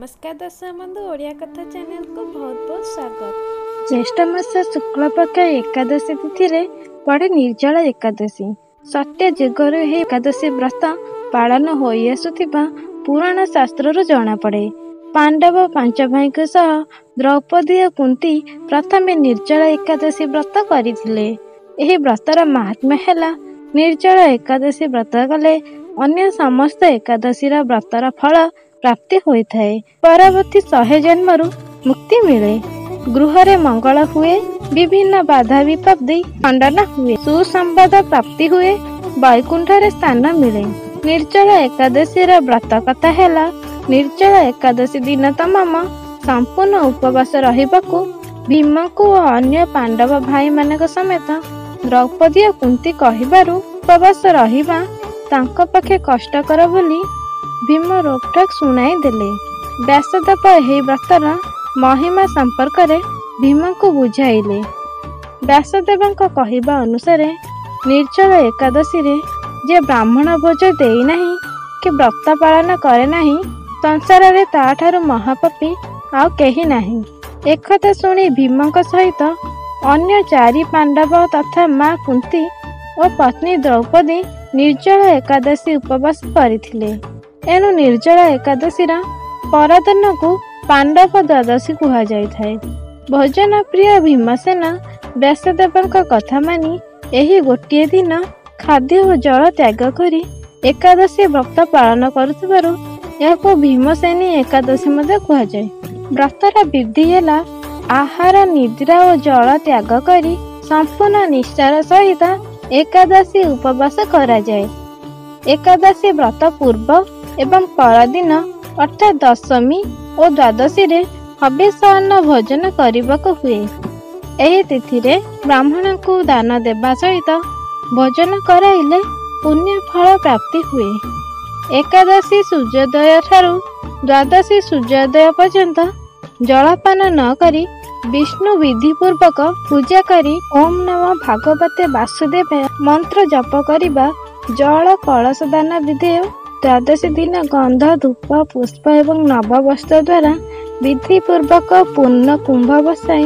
ନମସ୍କାର ଦର୍ଶକ ବନ୍ଧୁ, ଓଡ଼ିଆ କଥା ଚ୍ୟାନେଲକୁ ବହୁତ ବହୁତ ସ୍ୱାଗତ। ଜ୍ୟେଷ୍ଠ ମାସ ଶୁକ୍ଳପକ୍ଷ ଏକାଦଶୀ ତିଥିରେ ପଡ଼େ ନିର୍ଜଳା ଏକାଦଶୀ। ସତ୍ୟ ଯୁଗରୁ ଏହି ଏକାଦଶୀ ବ୍ରତ ପାଳନ ହୋଇଆସୁଥିବା ପୁରାଣ ଶାସ୍ତ୍ରରୁ ଜଣାପଡ଼େ। ପାଣ୍ଡବ ପାଞ୍ଚ ଭାଇଙ୍କ ସହ ଦ୍ରୌପଦୀ ଓ କୁନ୍ତୀ ପ୍ରଥମେ ନିର୍ଜଳା ଏକାଦଶୀ ବ୍ରତ କରିଥିଲେ। ଏହି ବ୍ରତର ମାହାତ୍ମ୍ୟ ହେଲା, ନିର୍ଜଳା ଏକାଦଶୀ ବ୍ରତ କଲେ ଅନ୍ୟ ସମସ୍ତ ଏକାଦଶୀର ବ୍ରତର ଫଳ ପ୍ରାପ୍ତି ହୋଇଥାଏ। ପରବର୍ତ୍ତୀ 100 ଜନ୍ମରୁ ମୁକ୍ତି ମିଳେ, ଗୃହରେ ମଙ୍ଗଳ ହୁଏ, ବିଭିନ୍ନ ବାଧା ବିପତ୍ତି ଖଣ୍ଡନ ହୁଏ, ସୁସମ୍ବାଦ ପ୍ରାପ୍ତି ହୁଏ, ବୈକୁଣ୍ଠରେ ସ୍ଥାନ ମିଳେ। ନିର୍ଜଳା ଏକାଦଶୀର ବ୍ରତ କଥା ହେଲା, ନିର୍ଜଳା ଏକାଦଶୀ ଦିନ ତମାମ ସମ୍ପୂର୍ଣ୍ଣ ଉପବାସ ରହିବାକୁ ଭୀମଙ୍କୁ ଓ ଅନ୍ୟ ପାଣ୍ଡବ ଭାଇମାନଙ୍କ ସମେତ ଦ୍ରୌପଦୀ ଓ କୁନ୍ତୀ କହିବାରୁ ଉପବାସ ରହିବା ତାଙ୍କ ପକ୍ଷେ କଷ୍ଟକର ବୋଲି ଭୀମ ରୋକଠୋକ୍ ଶୁଣାଇ ଦେଲେ। ବ୍ୟାସଦେବ ଏହି ବ୍ରତର ମହିମା ସମ୍ପର୍କରେ ଭୀମଙ୍କୁ ବୁଝାଇଲେ। ବ୍ୟାସଦେବଙ୍କ କହିବା ଅନୁସାରେ ନିର୍ଜଳା ଏକାଦଶୀରେ ଯିଏ ବ୍ରାହ୍ମଣ ଭୋଜ ଦେଇନାହିଁ କି ବ୍ରତ ପାଳନ କରେ ନାହିଁ, ସଂସାରରେ ତାଠାରୁ ମହାପାପୀ ଆଉ କେହି ନାହିଁ। ଏକଥା ଶୁଣି ଭୀମଙ୍କ ସହିତ ଅନ୍ୟ ଚାରି ପାଣ୍ଡବ ତଥା ମା କୁନ୍ତୀ ଓ ପତ୍ନୀ ଦ୍ରୌପଦୀ ନିର୍ଜଳା ଏକାଦଶୀ ଉପବାସ କରିଥିଲେ। ଏଣୁ ନିର୍ଜଳା ଏକାଦଶୀର ପରଦିନକୁ ପାଣ୍ଡବ ଦ୍ୱାଦଶୀ କୁହାଯାଇଥାଏ। ଭୋଜନ ପ୍ରିୟ ଭୀମସେନ ବ୍ୟାସଦେବଙ୍କ କଥା ମାନି ଏହି ଗୋଟିଏ ଦିନ ଖାଦ୍ୟ ଓ ଜଳ ତ୍ୟାଗ କରି ଏକାଦଶୀ ବ୍ରତ ପାଳନ କରୁଥିବାରୁ ଏହାକୁ ଭୀମସେନୀ ଏକାଦଶୀ ମଧ୍ୟ କୁହାଯାଏ। ବ୍ରତର ବିଧି ହେଲା, ଆହାର, ନିଦ୍ରା ଓ ଜଳ ତ୍ୟାଗ କରି ସମ୍ପୂର୍ଣ୍ଣ ନିଷ୍ଠାର ସହିତ ଏକାଦଶୀ ଉପବାସ କରାଯାଏ। ଏକାଦଶୀ ବ୍ରତ ପୂର୍ବ ଏବଂ ପରଦିନ ଅର୍ଥାତ୍ ଦଶମୀ ଓ ଦ୍ୱାଦଶୀରେ ହବିଷ ଅନ୍ନ ଭୋଜନ କରିବାକୁ ହୁଏ। ଏହି ତିଥିରେ ବ୍ରାହ୍ମଣଙ୍କୁ ଦାନ ଦେବା ସହିତ ଭୋଜନ କରାଇଲେ ପୁଣ୍ୟ ଫଳ ପ୍ରାପ୍ତି ହୁଏ। ଏକାଦଶୀ ସୂର୍ଯ୍ୟୋଦୟ ଠାରୁ ଦ୍ୱାଦଶୀ ସୂର୍ଯ୍ୟୋଦୟ ପର୍ଯ୍ୟନ୍ତ ଜଳପାନ ନ କରି ବିଷ୍ଣୁ ବିଧି ପୂର୍ବକ ପୂଜା କରି ଓମ୍ ନମ ଭାଗବତେ ବାସୁଦେବାୟ ମନ୍ତ୍ର ଜପ କରିବା, ଜଳ କଳସ ଦାନ ବିଧେୟ। ଦ୍ୱାଦଶୀ ଦିନ ଗନ୍ଧ, ଧୂପ, ପୁଷ୍ପ ଏବଂ ନବବସ୍ତ୍ର ଦ୍ୱାରା ବିଧି ପୂର୍ବକ ପୂର୍ଣ୍ଣ କୁମ୍ଭ ବସାଇ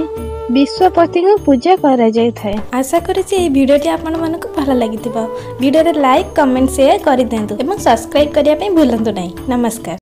ବିଶ୍ୱପତିଙ୍କୁ ପୂଜା କରାଯାଇଥାଏ। ଆଶା କରୁଛି ଏହି ଭିଡ଼ିଓଟି ଆପଣମାନଙ୍କୁ ଭଲ ଲାଗିଥିବ। ଭିଡ଼ିଓରେ ଲାଇକ୍, କମେଣ୍ଟ, ସେୟାର କରିଦିଅନ୍ତୁ ଏବଂ ସବସ୍କ୍ରାଇବ୍ କରିବା ପାଇଁ ଭୁଲନ୍ତୁ ନାହିଁ। ନମସ୍କାର।